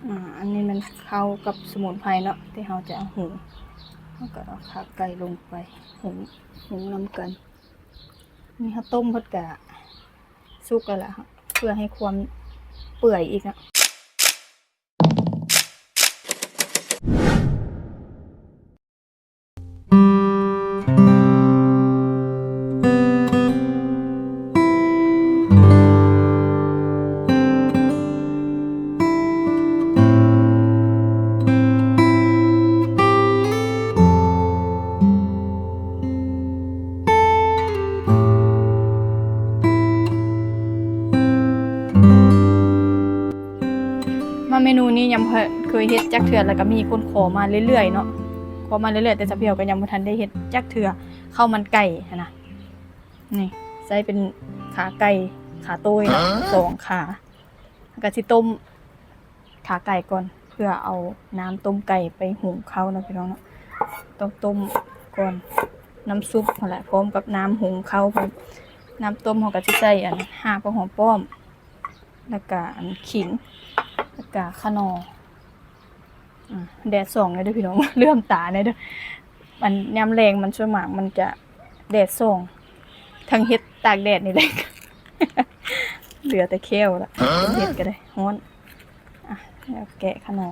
ອາ ອັນນີ້ແມ່ນເຂົ້າກັບສະໝຸນໄພເນາະ ທີ່ເຮົາຈະເອົາຫຸງ ເຮົາກໍເອົາຂາໄກ່ລົງໄປຫຸງ ຫຸງນຳກັນ. ນີ້ເຮົາຕົ້ມເພິ່ນກະສຸກແລ້ວລະ ເພື່ອໃຫ້ຄວາມເປື່ອຍອີກເນາະ. ມາເມນູນີ້ຍັງບໍ່ເຄີຍເຮັດຈັກເທື່ອ ແລ້ວກໍມີຄົນຂໍມາເລື້ອຍໆເນາະ ຂໍມາເລື້ອຍໆ ແຕ່ສາວພຽວກໍຍັງບໍ່ທັນໄດ້ເຮັດຈັກເທື່ອ ເຂົ້າມັນໄກ່ຫັ້ນນະ. ນີ້ໃສ່ເປັນຂາໄກ່ ຂາໂຕ້ຍເນາະ ສອງຂາ ແລ້ວກໍຊິຕົ້ມ ຂາໄກ່ກ່ອນ ເພື່ອເອົານ້ຳຕົ້ມໄກ່ໄປຫຸງເຂົ້າເນາະພີ່ນ້ອງເນາະ. ຕ້ອງຕົ້ມກ່ອນ ນ້ຳຊຸບຫັ້ນແຫຼະ ພ້ອມກັບນ້ຳຫຸງເຂົ້າ. ນ້ຳຕົ້ມເຮົາກໍຊິໃສ່ອັນຮາກຜັກຫອມປ້ອມ ແລ້ວກະອັນຂີງ ແລ້ວກະຂະໜໍ່. ອາ ແດດສ່ອງແດ່ເດີພີ່ນ້ອງ ເຫຼື້ອມຕາແດ່ເດີ. ອັນຍາມແລງມັນສ່ວນມາກມັນຈະແດດສ່ອງ ທັງເຮັດຕາກແດດນີ້ແຫຼະ ເຫຼືອແຕ່ແຂ້ວລະ ເຮັດກໍໄດ້ ຮ້ອນ. ອາ ແລ້ວແກະຂະໜໍ່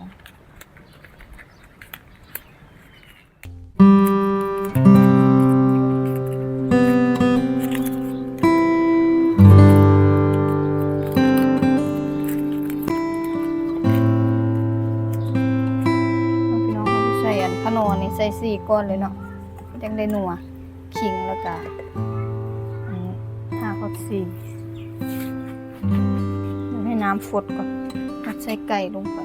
ພີ່ນ້ອງ ເຮົາຊິໃສ່ອັນຂະໜໍ່ນີ້ ໃສ່ສີ່ກ້ອນເລີຍເນາະ ຈັ່ງໄດ້ນົວ. ຂີງ ແລ້ວກະ ອັນນີ້ ຮາກຜັກຊີ ໃຫ້ນ້ຳຟົດກ່ອນ ແລ້ວໃສ່ໄກ່ລົງໄປ.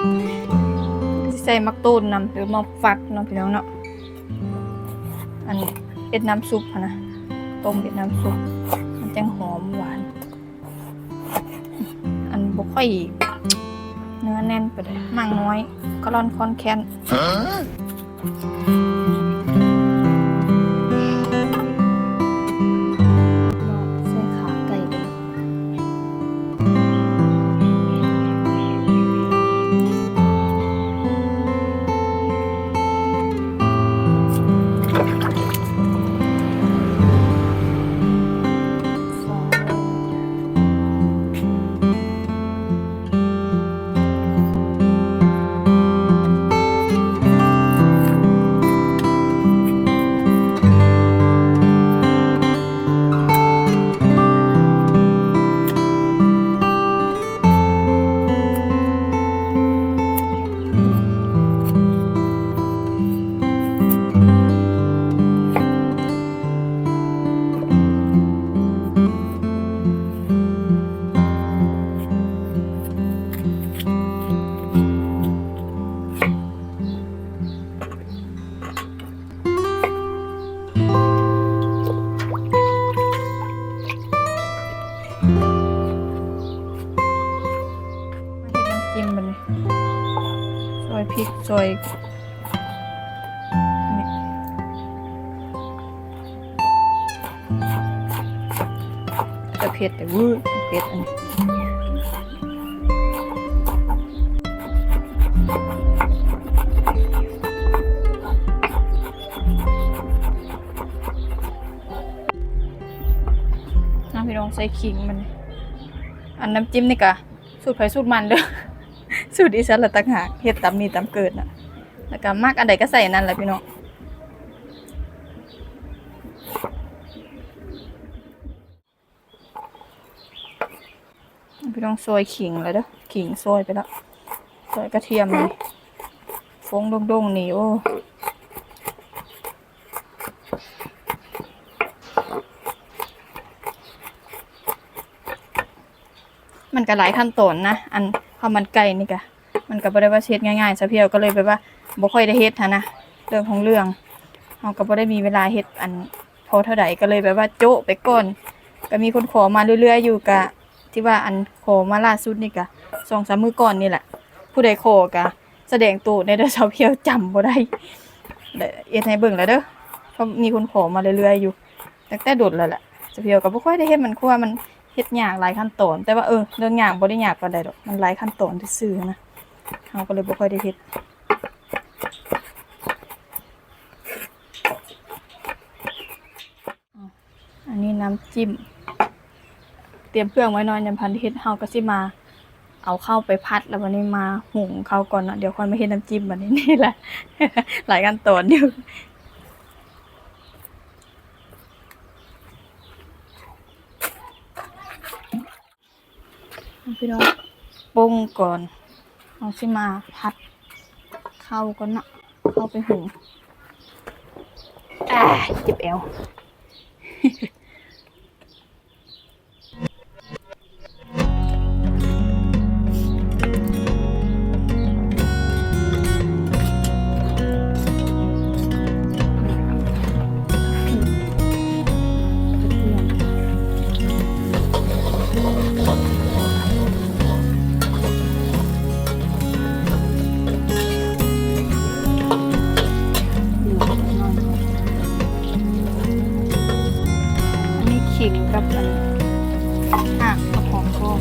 ຊິໃສ່ໝາກໂຕນນຳ ຫຼືໝາກຟັກເນາະພີ່ນ້ອງເນາະ. ອັນເຮັດນ້ຳຊຸບຫັ້ນນະ ຕົ້ມເຮັດນ້ຳຊຸບ ມັນຈັ່ງຫອມຫວານ. ອັນບໍ່ຄ່ອຍເນື້ອແໜ້ນປານໃດ ມັນນ້ອຍ ກະລ່ອນຄ່ອນແຄ້ນ. ໃສ່ຂາໄກ່ເລີຍ. ມາເຮັດນ້ຳຈິ້ມບັດນີ້ ຊອຍພິກ ຊອຍ ນີ້ ແຕ່ເຜັດ ເອີ ເຜັດອັນນີ້. ນະພີ່ນ້ອງ ໃສ່ຂີງມັນ. ອັນນ້ຳຈິ້ມນີ້ກະສູດໃຜສູດມັນເດີ້ ສູດອີ່ສັນລະຕ່າງຫາກ ເຮັດຕາມມີຕາມເກີດນະ ແລ້ວກະມັກອັນໃດກະໃສ່ອັນນັ້ນລະພີ່ນ້ອງ. ພີ່ນ້ອງ ຊອຍຂີງແລ້ວເດີ້ ຂີງຊອຍໄປແລ້ວ ຊອຍກະທຽມນີ້ ຟອງດົງໆນີ້ ໂອ້ ມັນກະຫຼາຍຂັ້ນຕອນນະ ອັນເຂົ້າມັນໄກ່ນີ້ກະ ມັນກະບໍ່ໄດ້ວ່າຊິເຮັດງ່າຍໆ ສາວພຽວກະເລີຍແບບວ່າບໍ່ຄ່ອຍໄດ້ເຮັດຫັ້ນນະ ເລື່ອງຂອງເລື່ອງ ເຮົາກະບໍ່ໄດ້ມີເວລາເຮັດອັນພໍເທົ່າໃດ ກະເລີຍແບບວ່າໂຈະໄປກ່ອນ ກໍມີຄົນຂໍມາເລື້ອຍໆຢູ່ ກະທີ່ວ່າອັນຂໍມາລ່າສຸດນີ້ກະສອງສາມມື້ກ່ອນນີ້ແຫຼະ. ຜູ້ໃດຂໍກະສະແດງໂຕແດ່ເດີ ສາວພຽວຈຳບໍ່ໄດ້ ແລະ ເຮັດໃຫ້ເບິ່ງແລ້ວເດີ ເພາະມີຄົນຂໍມາເລື້ອຍໆຢູ່ ຕັ້ງແຕ່ດົນແລ້ວແຫຼະ. ສາວພຽວກໍບໍ່ຄ່ອຍໄດ້ເຮັດ ມັນ ຄືວ່າມັນເຮັດຍາກ ຫຼາຍຂັ້ນຕອນ ແຕ່ວ່າ ເອີ ເລື່ອງຍ່າງບໍ່ໄດ້ຍາກປານໃດດອກ ມັນຫຼາຍຂັ້ນຕອນຊື່ໆນະ ເຮົາກໍເລີຍບໍ່ຄ່ອຍໄດ້ເຮັດ. ອັນນີ້ນ້ຳຈິ້ມ ຕຽມເຄື່ອງໄວ້ເນາະ ຍັງບໍ່ທັນໄດ້ເຮັດ. ເຮົາກໍຊິມາເອົາເຂົ້າໄປຜັດ ແລ້ວບັດນີ້ມາຫຸງເຂົ້າກ່ອນເນາະ ດຽວຄ່ອຍມາເຮັດນ້ຳຈິ້ມບັດນີ້. ນີ້ແຫຼະ ຫຼາຍຂັ້ນຕອນຢູ່. ພີ່ນ້ອງ ປົງກ່ອນ ເຮົາຊິມາຜັດເຂົ້າກ່ອນເນາະ ເຂົ້າໄປຫຸງ. ອາ ເຈັບແອວ. ອັນນີ້ຂີງກັບອັນຮາກຜັກຫອມປ້ອມ.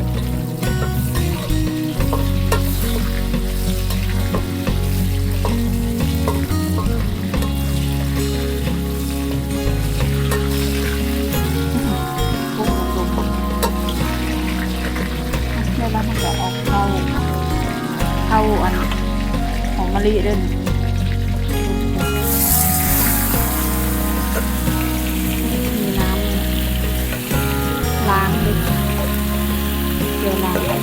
ແລ້ວມັນກໍອອກເຂົ້າ ເຂົ້າອັນຫອມມະລິເດີ້. ມີນ້ຳ ລ້າງເລີຍ ດຽວລ້າງ.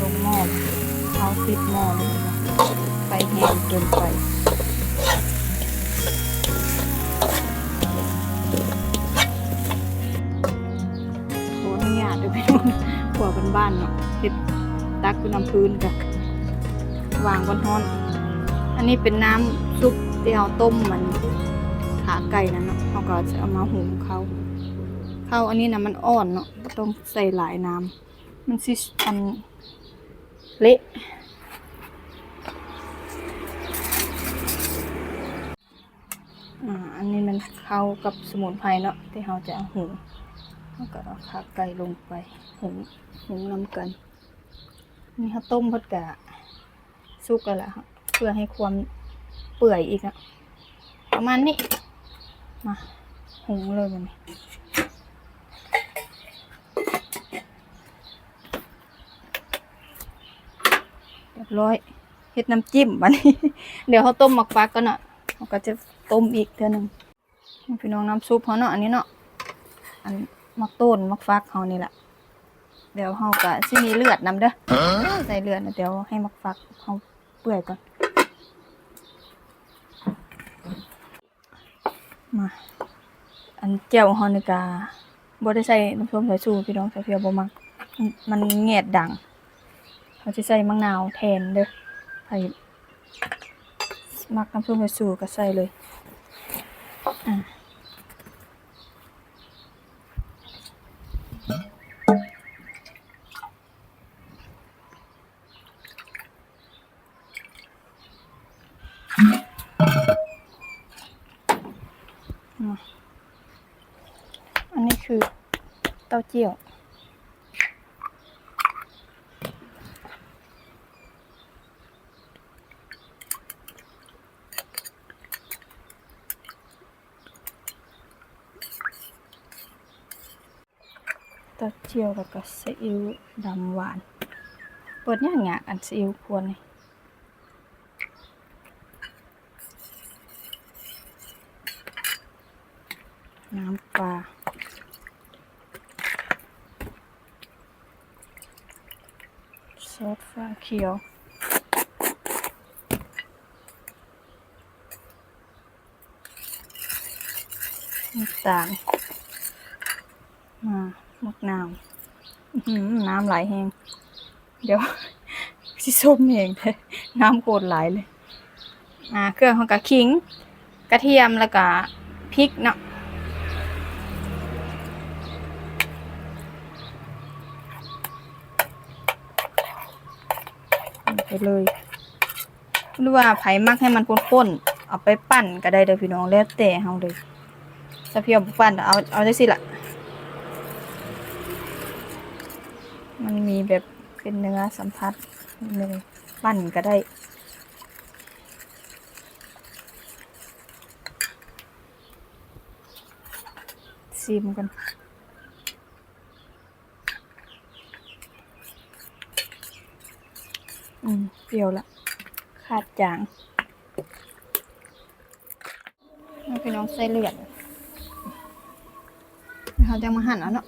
ລົງໝໍ້ ເອົາປິດໝໍ້ເລີຍ ໄຟແຮງເກີນໄປ. ຂໍອະນຸຍາດເດີ້ພີ່ນ້ອງ ຄົວບ້ານໆເນາະ ເຮັດ ຕັກຢູ່ນ້ຳພື້ນ ກະວາງບ່ອນຮ້ອນ. ອັນນີ້ເປັນນ້ຳຊຸບທີ່ເຮົາຕົ້ມມັນ ຂາໄກ່ນັ້ນເນາະ ເຮົາກໍຈະເອົາມາຫຸງເຂົ້າ. ເຂົ້າອັນນີ້ນະມັນອ່ອນເນາະ ບໍ່ຕ້ອງໃສ່ຫຼາຍນ້ຳ ມັນຊິອັນ ເລະ. ອາ ອັນນີ້ແມ່ນເຂົ້າກັບສະໝຸນໄພເນາະ ທີ່ເຮົາຈະຫຸງ ເຮົາກໍເອົາຂາໄກ່ລົງໄປຫຸງ ຫຸງນຳກັນ. ນີ້ເຮົາຕົ້ມເພິ່ນກະສຸກແລ້ວລະ ເພື່ອໃຫ້ຄວາມເປື່ອຍອີກເນາະ ປະມານນີ້. ມາຫຸງເລີຍບັດນີ້. ຮຽບຮ້ອຍ ເຮັດນ້ຳຈິ້ມບັດນີ້. ດຽວເຮົາຕົ້ມໝາກຟັກກ່ອນເນາະ ເຮົາກໍຈະຕົ້ມອີກເທື່ອໜຶ່ງ. ພີ່ນ້ອງ ນ້ຳຊຸບເຮົາເນາະ ອັນນີ້ເນາະ ອັນໝາກໂຕນ ໝາກຟັກເຮົານີ້ແຫຼະ. ດຽວເຮົາກໍຊິມີເລືອດນຳເດີ້ ໃສ່ເລືອດ ດຽວໃຫ້ໝາກຟັກເຮົາເປື່ອຍກ່ອນ. ມາ ອັນແຈ່ວເຮົານີ້ກະບໍ່ໄດ້ໃສ່ນ້ຳສົ້ມສາຍຊູພີ່ນ້ອງ ສາວພຽວບໍ່ມັກ ມັນແງດດັງ. ເຮົາຊິໃສ່ໝາກນາວແທນເດີ້ ໃຜມັກນ້ຳສົ້ມສາຍຊູກໍໃສ່ເລີຍ. ອາ ມາ ອັນນີ້ຄືເຕົ້າຈ້ຽວ. ເຕົ້າ ສ່ຽວ ແລ້ວກໍຊີອິ້ວດຳຫວານ. ເປີດຍາກໆ ອັນຊີອິ້ວພວນນີ້. ນ້ຳປາ ຊອດຝ້າຂຽວ ນ້ຳຕານ ອ່າ ໝາກນາວ. ອືຫື ນ້ຳຫຼາຍແຮງ. ດຽວ ຊິສົ້ມແຮງແທ້ ນ້ຳໂຄດຫຼາຍເລີຍ. ອ່າ ເຄື່ອງເຮົາກະຂີງ ກະທຽມ ແລ້ວກະພິກເນາະ ລົງໄປເລີຍ. ຫຼືວ່າໃຜມັກໃຫ້ມັນຂຸ້ນໆ ເອົາໄປປັ່ນກໍໄດ້ເດີພີ່ນ້ອງ ແລ້ວແຕ່ເຮົາເລີຍ. ສາວພຽວບໍ່ປັ່ນດອກ ເອົາ ເອົາຈັ່ງຊີ້ລະ ມັນມີແບບເປັນເນື້ອສຳຜັດ ເປັນເນື້ອ ປັ່ນກໍໄດ້. ຊີມກ່ອນ. ອືມ ປ່ຽວລະ ຂາດຈາງ. ໃຫ້ພີ່ນ້ອງໃສ່ເລືອດ ເຮົາຈັ່ງມາຫັ່ນເອົາເນາະ.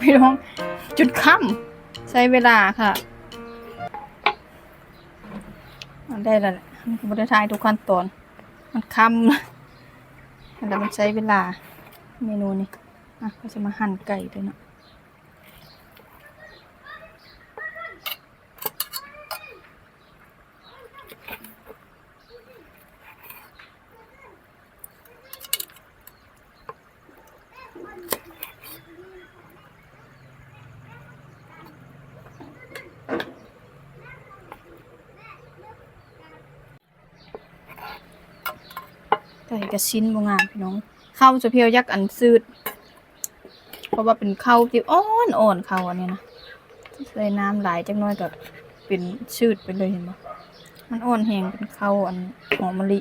ພີ່ນ້ອງ ຈົນຄ່ຳ ໃຊ້ເວລາຄ່ະ. ໄດ້ແລ້ວແຫຼະ ມັນກໍບໍ່ໄດ້ຖ່າຍທຸກຂັ້ນຕອນ ມັນຄ່ຳ ແລ້ວມັນໃຊ້ເວລາເມນູນີ້. ອ່ະ ກໍຈະມາຫັ່ນໄກ່ເດີເນາະ. ໄກ່ກະຊິ້ນບໍ່ງາມພີ່ນ້ອງ. ເຂົ້າສາວພຽວຢາກອັນຊືດ ເພາະວ່າເປັນເຂົ້າທີ່ອ່ອນໆ ເຂົ້າອັນນີ້ນະ ໃສ່ນ້ຳຫຼາຍຈັກໜ້ອຍກໍເປັນຊືດໄປເລີຍ ເຫັນບໍ່ ມັນອ່ອນແຮງ ເປັນເຂົ້າອັນຫອມມະລິ.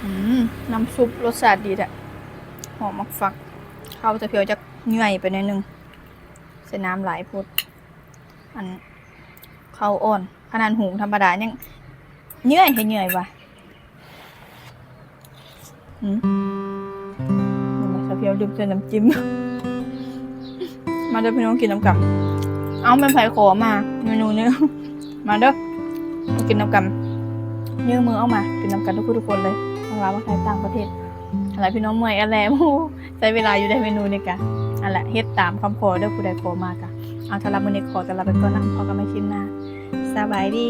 ອືມ ນ້ຳຊຸບລົດຊາດດີແທ້ ຫອມໝາກຝັກ. ເຂົ້າສາວພຽວຈັກເຫຍື່ອຍໄປໜ້ອຍໜຶ່ງ ໃສ່ນ້ຳຫຼາຍໂພດ. ອັນເຂົ້າອ່ອນ ຂະໜາດຫຸງທຳມະດາຍັງເຫຍື່ອຍ ເຫຍື່ອຍວ່າ. ອືມ ສາວພຽວລືມໃສ່ນ້ຳຈິ້ມ. ມາເດີພີ່ນ້ອງກິນນຳກັນ. ເອົ້າ ແມ່ນໃຜຂໍມາເມນູນີ້? ມາເດີ ມາກິນນຳກັນ. ຍື່ມືອອກມາກິນນຳກັນທຸກຜູ້ທຸກຄົນເລີຍ ທັງລາວທັງໄທ ຕ່າງປະເທດ. ຫັ້ນລະພີ່ນ້ອງ ເມື່ອຍອັນແຫຼະ ໂອ້ ໃຊ້ເວລາຢູ່ໃນເມນູນີ້ກະ ຫັ້ນລະ ເຮັດຕາມຄຳຂໍເດີ ຜູ້ໃດຂໍມາກະ. ເອົາ ສຳລັບມື້ນີ້ຂໍຕົວລາໄປກ່ອນເນາະ ພົບກັນໃໝ່ຄລິບໜ້າ. ສະບາຍດີ.